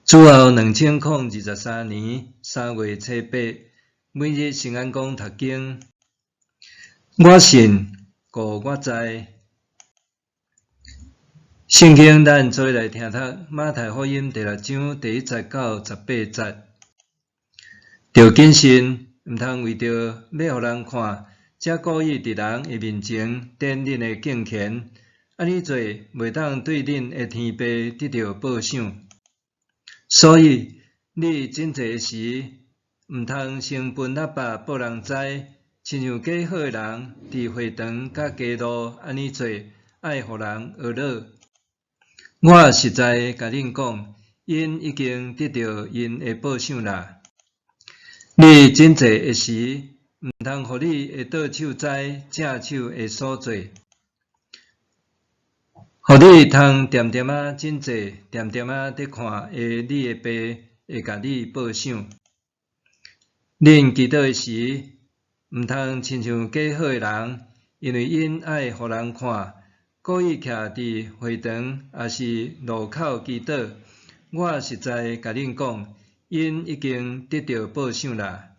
主後2023年3月初八，每日聖安講讀經。我信，故我在。聖經咱做伙來聽讀馬太福音第六章第一節到十八節。著謹慎，毋通為著欲予人看，才故意佇人的面前點恁的敬虔，按呢做袂當對恁的天父得著報賞。所以，你診濟時，毋通先歕喇叭報人知，親像假好的人佇會堂佮街路按呢做，愛予人呵咾。我實在共恁講，𪜶已經得著𪜶的報賞啦。你診濟的時，毋通予你的倒手知正手的所做，予你通恬恬仔診濟，恬恬仔佇看的你的爸會共你報賞。恁祈禱的時，毋通親像假好的人，因為𪜶愛予人看，故意徛佇會堂抑是路口祈禱。我實在共恁講，𪜶已經得著報賞啦。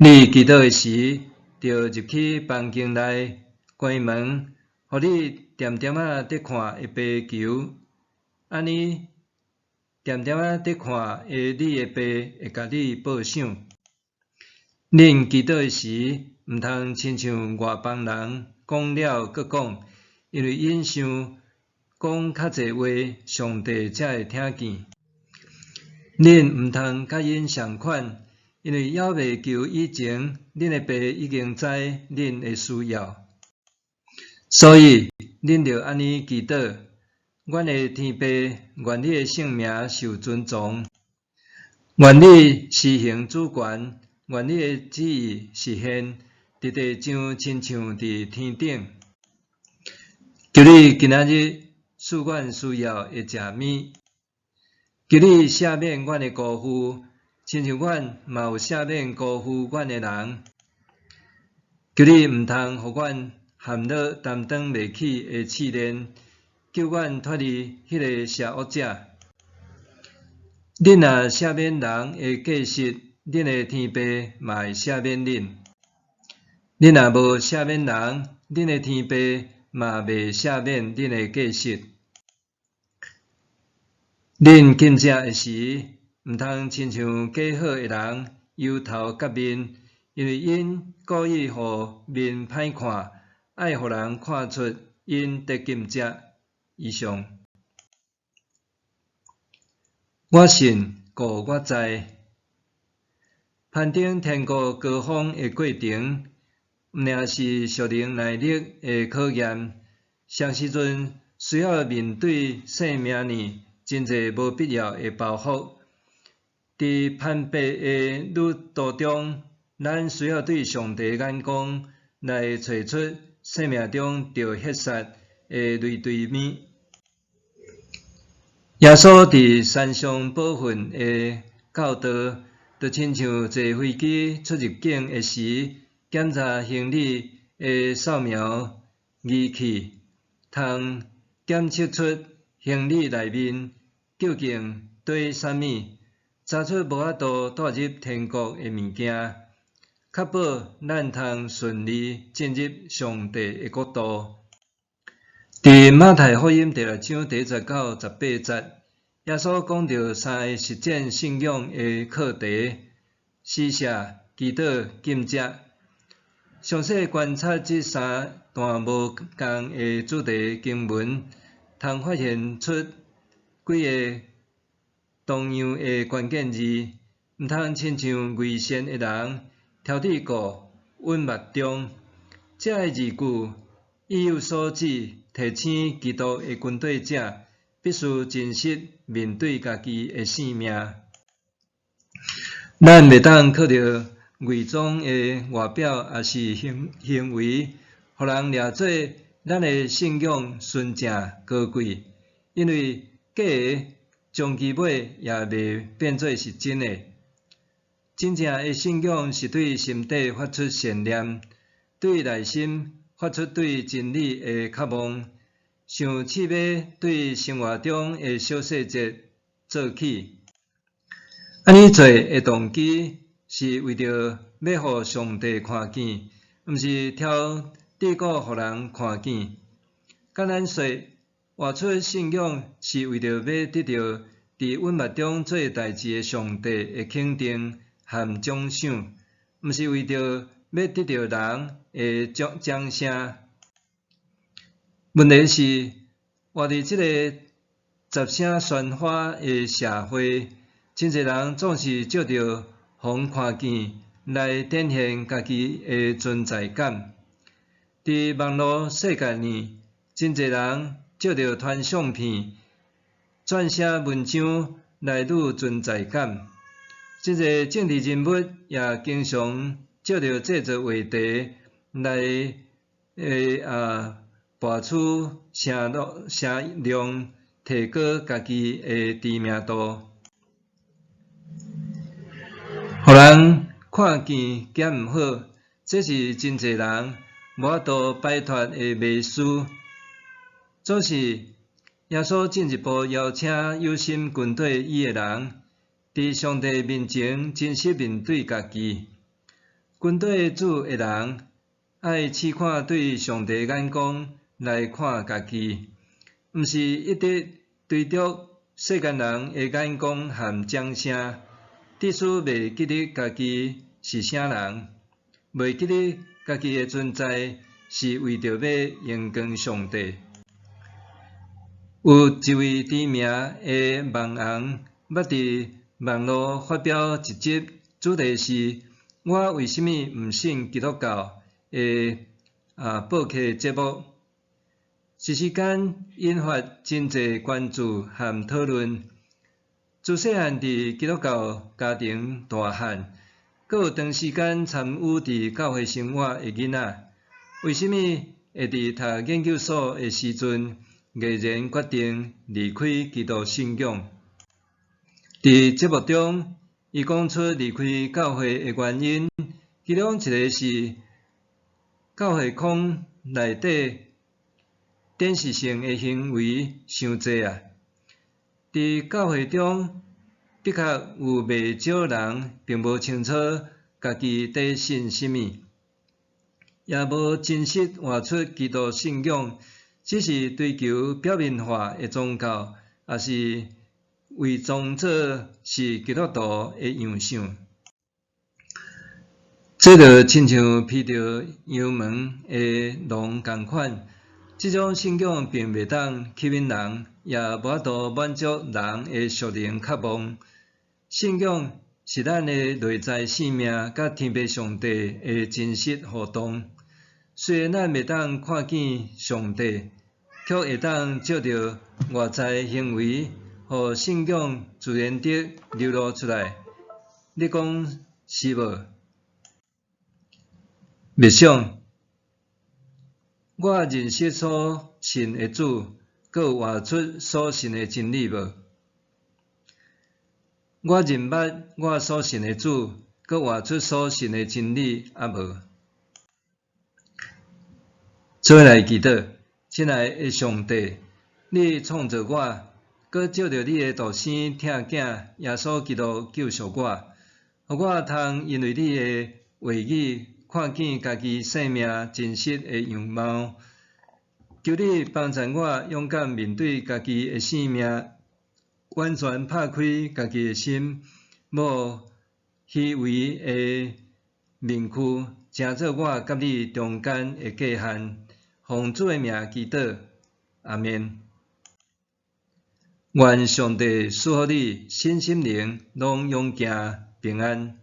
你祈禱的時，著入去房間內，關門，予你恬恬仔佇看的爸求，按呢恬恬仔佇看的你的爸會共你報賞。恁祈禱的時，毋通親像外邦人講了閣講，因為𪜶想講較濟話，上帝才會聽見。恁毋通佮𪜶仝款，因為猶未求以前，恁的爸已經知恁的需要。所以，恁著按呢祈禱：阮的天父，願你的聖名受尊崇，願你施行主權，願你的旨意實現，佇地上親像佇天頂。求你今仔日賜阮需要的食物。求你赦免阮的辜負，親像阮嘛有赦免辜負阮的人。求你毋通予阮陷落擔當袂起的試煉，救阮脫離彼个邪惡者。恁若赦免人的過失，恁的天父嘛會赦免恁。恁若無赦免人，恁的天父嘛袂赦免恁的過失。恁禁食的時，毋通親像假好的人，油頭革面，因為𪜶故意予面歹看，愛予人看出𪜶佇禁食。以上。我信，故我在。攀登天國高峰的過程，毋爾是屬靈耐力的考驗，啥時陣需要面對生命呢真濟無必要的包袱。佇攀爬的旅途中，咱需要對上帝眼光來揣出生命中著血殺的雷隊物。耶穌佇山上寶訓的教導，就親像坐飛機出入境的時，檢查行李的掃描儀器，通檢測出行李內面究竟綴啥物，查出無法度帶入天國的物件，確保咱通順利進入上帝的國度。佇馬太福音第六章第一節到十八節，耶穌講著三个實踐信仰的課題：施捨、祈禱、禁食。詳細觀察這三段無仝的主題經文，通發現出幾个同樣的關鍵字，毋通親像偽善的人，挑佇顧穩目中。這个字句意有所指，提醒基督的跟隨者必須真實面對家己的性命。咱袂當靠著偽裝的外表抑是行為，予人掠做咱的信仰純正高貴，因為假的終其尾也袂變做是真的。真正的信仰是對心底發出善念，對內心發出對真理的渴望，想試欲對生活中的小細節做起。按呢做的動機是為著欲予上帝看見，毋是挑低估予人看見。簡單說，活出信仰是為著欲得著佇隱密中做代誌的上帝的肯定和獎賞，毋是為著欲得著人的掌掌聲。問題是，活佇這个雜聲喧譁的社會，真濟人總是藉著予人看見來展現家己的存在感。佇網路世界裡，真濟人藉著傳相片、撰寫文章來攄存在感。真濟政治人物也經常藉著製造話題來博取聲量，提高家己的知名度。予人看見兼毋好，這是真濟人無法度擺脫的迷思。總是耶穌進一步邀請有心跟綴伊的人，佇上帝面前真實面對家己。跟綴主的人，愛試看對上帝眼光來看家己，毋是一直追逐世間人的眼光和掌聲。致使袂記得家己是啥人，袂記得家己的存在是為著欲榮光上帝。有一位知名的網紅，捌佇網路發表一集，主題是“我為啥物毋信基督教”的播客節目，一時間引發真濟關注和討論。自細漢佇基督教家庭大漢，閣有長時間參與佇教會生活的囡仔，為啥物會佇讀研究所的時陣，毅然決定離開基督信仰？佇節目中，伊講出離開教會的原因，其中一个是教會空內底展示性的行為傷濟啊！佇教會中，的確有袂少人並無清楚家己佇信啥物，也無真實活出基督信仰，只是追求表面化的宗教，抑是偽裝做是基督徒的樣相。這就親像披著羊毛的狼仝款，這種信仰並袂當吸引人，也無法度滿足人的屬靈渴望。信仰是咱的內在生命佮天父上帝的真實互動。雖然咱袂當看見上帝，卻會當藉著外在行為，予信仰自然地流露出來。你講是無？默想，我認識所信的主，閣有活出所信的真理無？我認捌我所信的主，閣活出所信的真理抑無？做伙來祈禱，親愛的上帝，你創造我，閣藉著你的獨生疼囝耶穌基督救贖我，予我通因為你的話語看見家己生命真實的樣貌。求你幫助我勇敢面對家己的生命，完全拍開家己的心，無虛偽的面具，成做我佮你中間的界限。奉主的名祈禱，阿們。願上帝賜予你身心靈攏勇健平安。